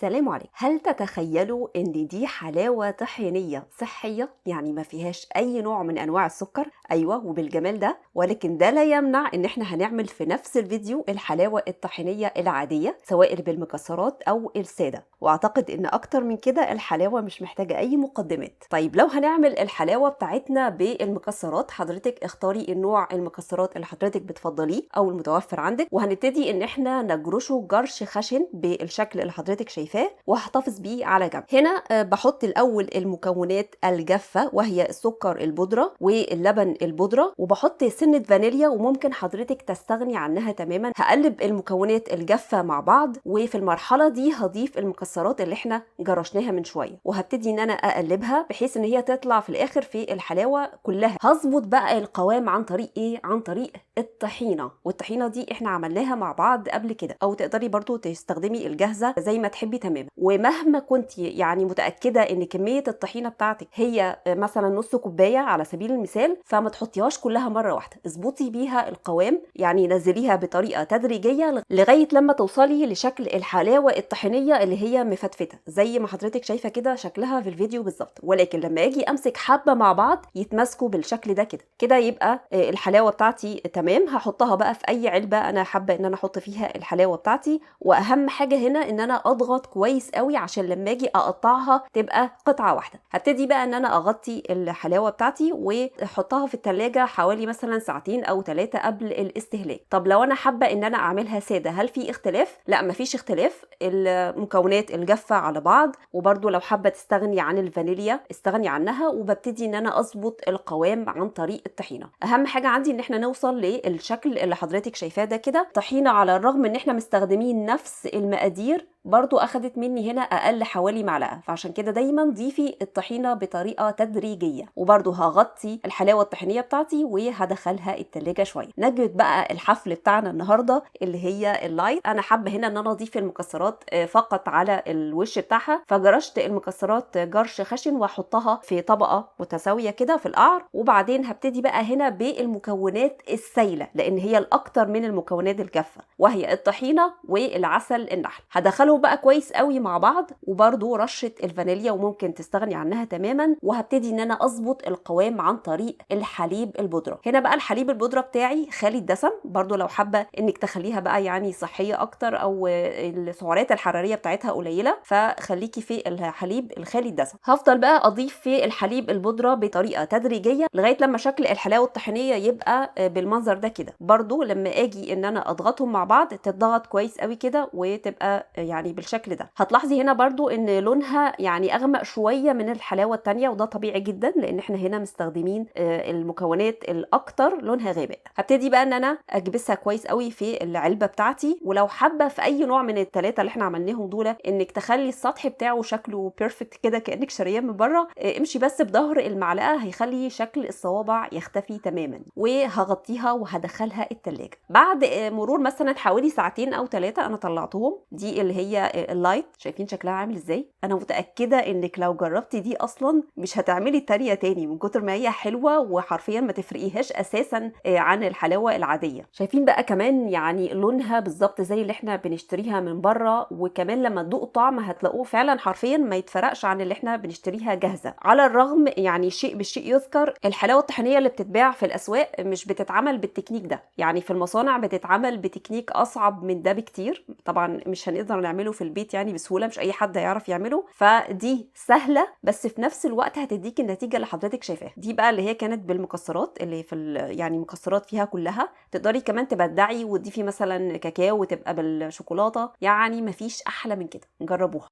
السلام عليكم. هل تتخيلوا ان دي حلاوة طحينية صحية؟ يعني ما فيهاش اي نوع من انواع السكر. ايوه وبالجمال ده، ولكن ده لا يمنع ان احنا هنعمل في نفس الفيديو الحلاوة الطحينية العادية سواء اللي بالمكسرات او السادة، واعتقد ان اكتر من كده الحلاوة مش محتاجة اي مقدمات. طيب لو هنعمل الحلاوة بتاعتنا بالمكسرات، حضرتك اختاري النوع المكسرات اللي حضرتك بتفضليه او المتوفر عندك، وهنبتدي ان احنا نجرشه جرش خشن بالشكل اللي حضرتك شايفاه، وهحتفظ بيه على جنب. هنا بحط الاول المكونات الجافه وهي السكر البودره واللبن البودره، وبحط سنة فانيليا وممكن حضرتك تستغني عنها تماما. هقلب المكونات الجافه مع بعض، وفي المرحلة دي هضيف المكسرات اللي احنا جرشناها من شوية، وهبتدي ان انا اقلبها بحيث ان هي تطلع في الاخر في الحلاوة كلها. هظبط بقى القوام عن طريق ايه؟ عن طريق الطحينه، والطحينه دي احنا عملناها مع بعض قبل كده، او تقدري برضو تستخدمي الجاهزة زي ما تحبي تماما. ومهما كنت يعني متاكدة ان كمية الطحينه بتاعتك هي مثلا نص كوباية على سبيل المثال، فما تحطيهاش كلها مرة واحدة، اظبطي بيها القوام، يعني نزليها بطريقة تدريجيه لغاية لما توصلي لشكل الحلاوة الطحينيه اللي هي مفتفته زي ما حضرتك شايفه كده شكلها في الفيديو بالظبط. ولكن لما اجي امسك حبه مع بعض يتماسكوا بالشكل ده كده كده، يبقى الحلاوة بتاعتي تمام. هحطها بقى في اي علبة انا حابة ان انا احط فيها الحلاوة بتاعتي، واهم حاجة هنا ان انا اضغط كويس قوي عشان لما اجي اقطعها تبقى قطعه واحدة. هبتدي بقى ان انا اغطي الحلاوة بتاعتي واحطها في التلاجة حوالي مثلا ساعتين او 3 قبل الاستهلاك. طب لو انا حابة ان انا اعملها ساده، هل في اختلاف؟ لا مفيش اختلاف، المكونات الجافه على بعض، وبرده لو حابة تستغني عن الفانيليا استغني عنها. وببتدي ان انا اظبط القوام عن طريق الطحينه. اهم حاجة عندي ان احنا نوصل للشكل اللي حضرتك شايفاه ده كده. طحينه على الرغم ان احنا مستخدمين نفس المقادير برضو اخدت مني هنا اقل حوالي معلقه، فعشان كده دايما ضيفي الطحينه بطريقة تدريجيه. وبرضو هغطي الحلاوة الطحينيه بتاعتي وهدخلها التلاجة شوية. نجمه بقى الحفل بتاعنا النهارده اللي هي ال light. انا حابة هنا ان انا اضيف المكسرات فقط على الوش بتاعها، فجرشت المكسرات جرش خشن واحطها في طبقه متساوية كده في القعر. وبعدين هبتدي بقى هنا بالمكونات السايله لان هي الاكتر من المكونات الجافه، وهي الطحينه والعسل النحل. هدخلهم بقى كويس قوي مع بعض، وبرده رشه الفانيليا وممكن تستغني عنها تماما. وهبتدي ان انا اظبط القوام عن طريق الحليب البودره. هنا بقى الحليب البودره بتاعي خالي الدسم، برده لو حابة انك تخليها بقى يعني صحية اكتر او السعرات الحرارية بتاعتها قليله، فخليكي في الحليب الخالي الدسم. هفضل بقى اضيف في الحليب البودره بطريقة تدريجيه لغاية لما شكل الحلاوة الطحينيه يبقى بالمنظر ده كده. برده لما اجي ان انا اضغطهم مع بعض تتضغط كويس قوي كده وتبقى يعني بالشكل ده. هتلاحظي هنا برضو ان لونها يعني اغمق شوية من الحلاوة التانية، وده طبيعي جدا لان احنا هنا مستخدمين المكونات الاكتر لونها غامق. هبتدي بقى ان انا اكبسها كويس قوي في العلبة بتاعتي. ولو حابة في اي نوع من الثلاثة اللي احنا عملناهم دول انك تخلي السطح بتاعه شكله perfect كده كانك شارياه من بره، امشي بس بظهر المعلقة، هيخلي شكل الصوابع يختفي تماما. وهغطيها وهدخلها التلاجة. بعد مرور مثلا حوالي ساعتين او 3 انا طلعتهم، دي اللي هي ال light. شايفين شكلها عامل ازاي؟ انا متاكدة انك لو جربتي دي اصلا مش هتعملي التانية تاني من كتر ما هي حلوة، وحرفيا ما تفرقيهاش اساسا عن الحلاوة العادية. شايفين بقى كمان يعني لونها بالظبط زي اللي احنا بنشتريها من بره، وكمان لما تدوقوا الطعم هتلاقوه فعلا حرفيا ما يتفرقش عن اللي احنا بنشتريها جاهزة. على الرغم يعني شيء بالشيء يذكر، الحلاوة الطحينيه اللي بتتباع في الاسواق مش بتتعمل بالتكنيك ده، يعني في المصانع بتتعمل بتكنيك اصعب من ده بكتير. طبعا مش هنقدر نعمله في البيت يعني بسهولة، مش اي حد هيعرف يعمله، فدي سهلة بس في نفس الوقت هتديك النتيجة اللي حضرتك شايفاها. دي بقى اللي هي كانت بالمكسرات اللي في يعني مكسرات فيها كلها، تقدري كمان تبدعي وتضيفي مثلا كاكاو وتبقى بالشوكولاته، يعني مفيش احلى من كده. جربوها.